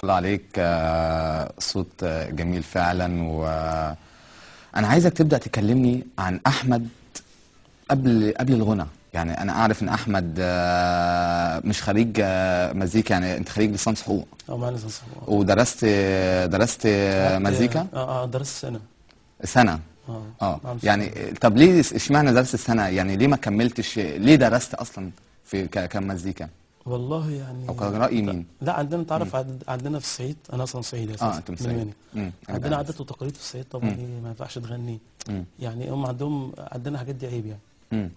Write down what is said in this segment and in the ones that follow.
الله عليك، صوت جميل فعلا. وانا عايزك تبدأ تكلمني عن احمد قبل الغنى. يعني انا اعرف ان احمد مش خريج مزيكا، يعني انت خريج ليسانس حقوق. معايا ليسانس حقوق. ودرست مزيكا؟ درست سنة. يعني طب ليه اشمعنى درست سنة؟ يعني ليه ما كملتش؟ ليه درست اصلا في كمزيكا؟ والله يعني او كان رأي مين؟ لا عندنا تعرف عندنا في الصعيد، انا اصلا صعيدي اساسا. انت من الصعيد. عندنا عادات وتقاليد في الصعيد طبعا. ما ينفعش تغني. يعني هم عندنا حاجات دي عيب يعني.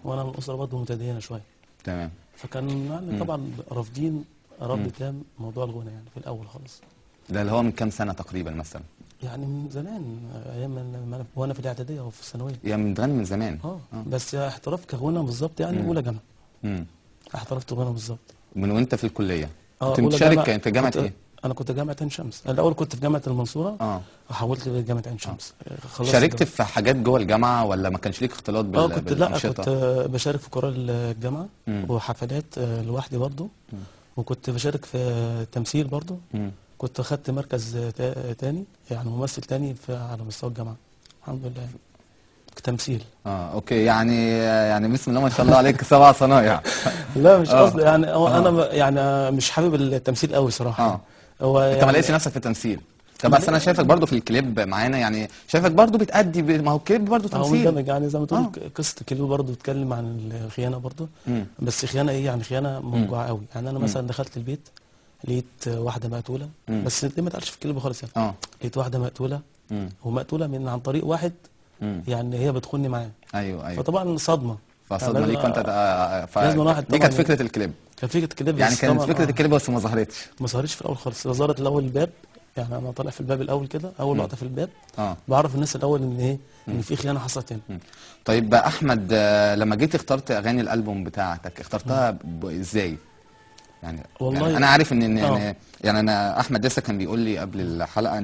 وانا من اسره برضه متدينه شوية. تمام. فكان يعني طبعا رافضين رفض تام موضوع الغنى يعني في الاول خالص. ده اللي هو من كام سنة تقريبا مثلا؟ يعني من زمان، ايام وانا في الاعدادية او في الثانوية. يعني بتغني من زمان. بس احتراف كغنى بالظبط يعني اولى جامعه. احترفت غنى بالظبط من وانت في الكلية. كنت مشارك؟ انت جامعه ايه؟ انا كنت جامعه عين شمس. الاول كنت في جامعه المنصورة، وحولت لجامعة عين شمس. شاركت في حاجات جوه الجامعة ولا ما كانش ليك اختلاط كنت لا كنت بشارك في كورال الجامعة وحفلات لوحدي برضو. وكنت بشارك في تمثيل برضو. كنت خدت مركز تاني، يعني ممثل تاني على مستوى الجامعة الحمد لله. تمثيل. okay. يعني بسم الله ما شاء الله عليك 7 صنايع. لا مش قصدي يعني هو انا يعني مش حابب التمثيل قوي صراحة. هو انت يعني ما لقيتش نفسك في التمثيل؟ طب بس انا شايفك برضو في الكليب معانا، يعني شايفك برضو بتأدي ما هو الكليب برضو تمثيل. هو مندمج يعني زي ما تقول. قصة الكليب برضو بتتكلم عن الخيانة برضو. بس خيانة ايه يعني؟ خيانة موجعة قوي يعني. انا مثلا دخلت البيت لقيت واحدة مقتوله. بس دي ما اتقالش في الكليب خالص يعني. لقيت واحدة مقتوله، ومقتوله من عن طريق واحد. يعني هي بتخوني معاه. ايوه. فطبعا صدمة. فصدمه ليك وانت لازم واحد. دي كانت فكرة الكليب. كان فكرة الكليب يعني كانت فكرة الكليب بس ما ظهرتش. ما ظهرتش في الاول خالص. ظهرت الاول الباب، يعني انا طالع في الباب الاول كده، اول لقطة في الباب. بعرف الناس الاول ان ايه، ان في خيانة حصلت هنا. طيب احمد، لما جيت اخترت اغاني الالبوم بتاعتك اخترتها ازاي؟ يعني والله يعني انا عارف ان يعني انا احمد لسه كان بيقول لي قبل الحلقة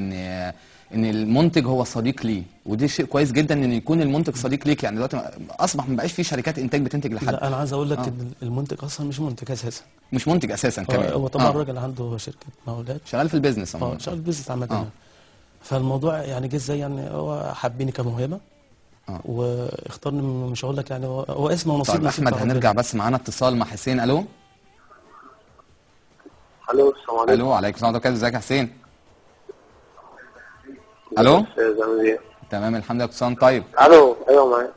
ان المنتج هو صديق ليه، ودي شيء كويس جدا ان يكون المنتج صديق ليك. يعني دلوقتي اصبح ما بقاش في شركات انتاج بتنتج لحد. لا انا عايز اقول لك ان المنتج اصلا مش منتج اساسا. مش منتج اساسا كمان. هو طبعا الراجل عنده شركة مقاولات، شغال في ال business. شغال في ال business عامة. فالموضوع يعني جه ازاي؟ يعني هو حبني كموهبه واختارني. مش هقول لك يعني هو اسمه ونصيب. طيب احمد هنرجع بس معانا اتصال مع حسين. الو. الو السلام عليكم. الو عليكم السلام ورحمة الله. ازيك يا حسين؟ الو. تمام الحمد لله. كنت سنة طيب. الو ايوه معاك.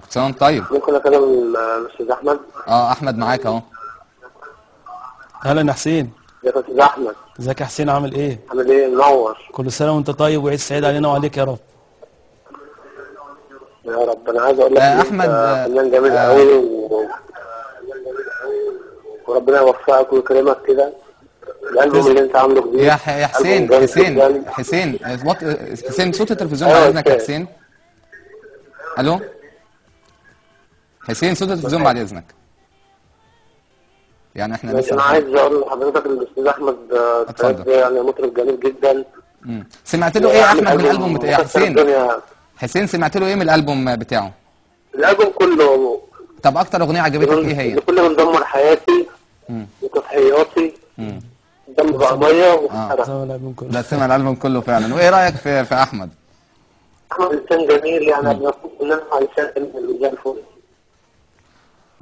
كنت سنة طيب. ممكن اكلم الاستاذ احمد؟ احمد معاك اهو. اهلا يا حسين. ازيك يا استاذ احمد؟ ازيك يا حسين، عامل ايه؟ عامل ايه؟ منور. كل سنة وانت طيب وعيد سعيد علينا وعليك يا رب. يا رب. انا عايز اقول لك احمد فنان جميل قوي وربنا يوفقك ويكرمك كده. الالبوم اللي انت عامله جديد يا حسين. حسين حسين حسين صوت التلفزيون بعد اذنك يا حسين. الو حسين، صوت التلفزيون بعد اذنك. يعني احنا لسه انا عايز اقول لحضرتك الاستاذ احمد اتفضل. يعني مطرب جميل جدا. سمعت له ايه يا احمد من الالبوم بتاع حسين؟ حسين سمعت له ايه من الالبوم بتاعه؟ الالبوم كله. طب اكتر اغنية عجبتك ايه هي؟ كل ما مدمر حياتي وتضحياتي دم بقى مية وحرق. لا سمع الالبوم كله فعلا. وايه رايك في احمد؟ احمد انسان جميل يعني، كلنا انسان زي الفل.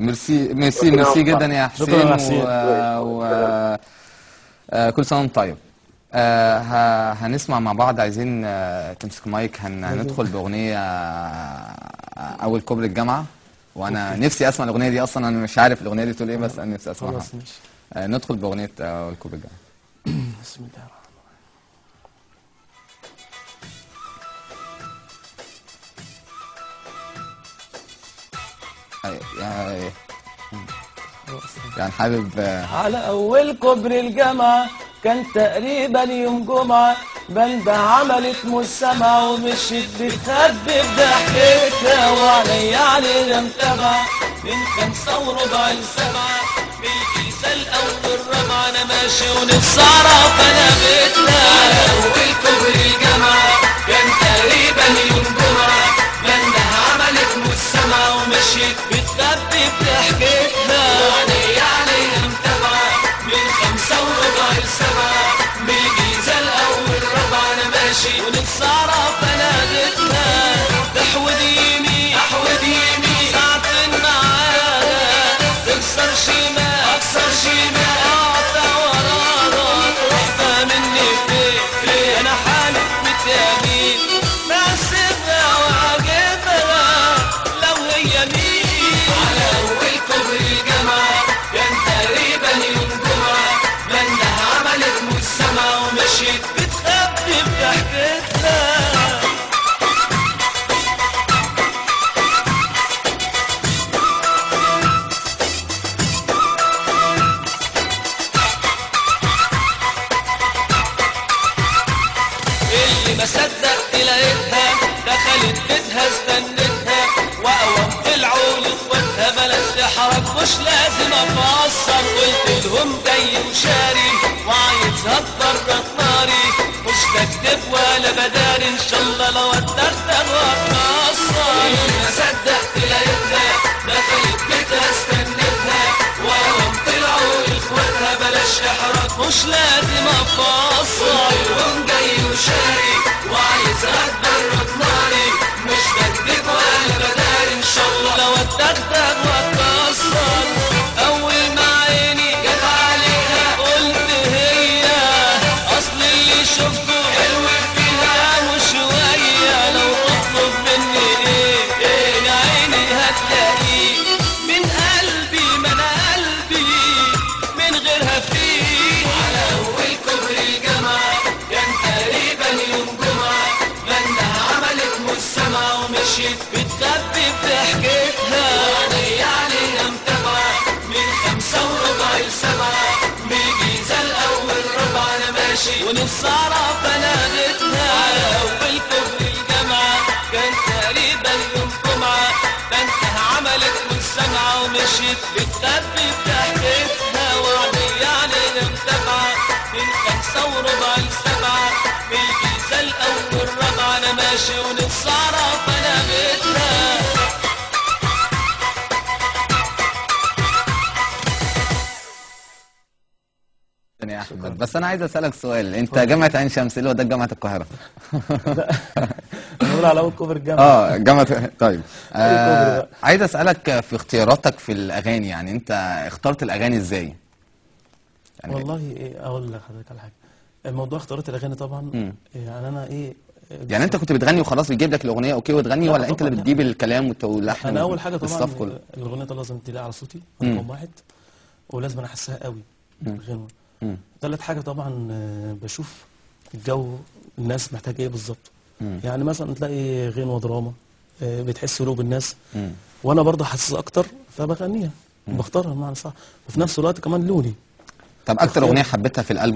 merci merci merci جدا يا حسين. و كل سنة وانت طيب. هنسمع مع بعض، عايزين تمسك مايك. هندخل باغنية اول كوبري الجامعة، وانا نفسي اسمع الاغنية دي اصلا. انا مش عارف الاغنية دي بتقول ايه بس انا نفسي اسمعها. خلاص ماشي. ندخل باغنية اول كوبري الجامعة. بسم الله الرحمن الرحيم. يعني حابب على اول كوبري الجامعة كان تقريبا يوم جمعه، بنده عملت مجتمع ومشيت بتخبي بضحكتها وعليا عليها متابعه من 5:15 ل7 بالكيسه الاول الرابعة انا ماشي ونفسي اعرف انا بيتنا. على اول كوبري الجامعة كان تقريبا يوم جمعه، بنده عملت مجتمع ومشيت بتخبي بضحكتها وعليا عليها متابعه من 5:15 ل7 بالكيسه ماشي ونفسي اعرف انا غيتها. تحود يمين احود يمين ساعتين معاها، تكسر شمال اكسر شمال، اقطع وراها تروح مني فين؟ انا حالف متيمين بحسبها واعجبها لو هي مين. على اول كوبري الجامعة كان تقريبا يوم جمعة، بنده عملت مش سامعة ومشيت بتخبي بضحكتها. اللي ما صدقت لقيتها دخلت بيتها استنتها، واقوم طلعوا لاخواتها بلاش احرج مش لازم افسر. قلت لهم جاي وشاري وعايز اتبرد ناري، مش بكدب ولا بداري ان شاء الله لو اتدغدغ واتكسر. اللي ما صدقت لقيتها دخلت بيتها استنتها، واقوم طلعوا لاخواتها بلاش احرج مش لازم افسر. قلت لهم جاي وشاري وعايز اتبرد ناري، مش بكدب ولا بداري ان شاء الله لو اتدغدغ واتكسر. اول ما عيني جت عليها قلت هي، اصل اللي شفته حلو فيها مش شوية، لو تطلب مني ايه ايه يا عيني هتلاقيه من قلبي، ما انا قلبي من غيرها فيه. على اول كوبري الجامعة كان تقريبا يوم جمعه، بنده عملت مش سامعه ومشيت بتخبي بضحكتها. وعيني عليها متابعه من 5:15 ل7، من الجيزة الاول ربع انا ماشي ونفسي اعرف انا غيتها. على اول كوبري الجامعة كان تقريبا يوم جمعه، بنده عملت مش سامعه ومشيت بتخبي بضحكتها. وعيني عليها متابعه من 5:15 ل7، من الجيزة الاول ربع انا ماشي ونفسي اعرف انا غيتها. يا احمد بس انا عايز اسالك سؤال، انت جامعه عين شمس اللي هو ده جامعه القاهرة؟ لا نقول على اول كوبري الجامعة. جامعه. طيب عايز اسالك في اختياراتك في الاغاني، يعني انت اخترت الاغاني ازاي؟ يعني والله ايه اقول لحضرتك على حاجة، الموضوع اختيارات الاغاني طبعا يعني انا ايه يعني انت كنت بتغني وخلاص بيجيب لك الاغنية okay وتغني، ولا انت اللي بتجيب الكلام واللحن؟ انا اول حاجة طبعا الاغنية طبعا لازم تلاقي على صوتي رقم واحد، ولازم انا احسها قوي الغنوه. ثالث حاجة طبعا بشوف الجو الناس محتاجه ايه بالظبط. يعني مثلا تلاقي غنوه دراما بتحس قلوب الناس، وانا برضه حاسس اكتر فبغنيها بختارها بمعنى صح، وفي نفس الوقت كمان لوني. طب اكتر اغنية حبيتها في الالبوم؟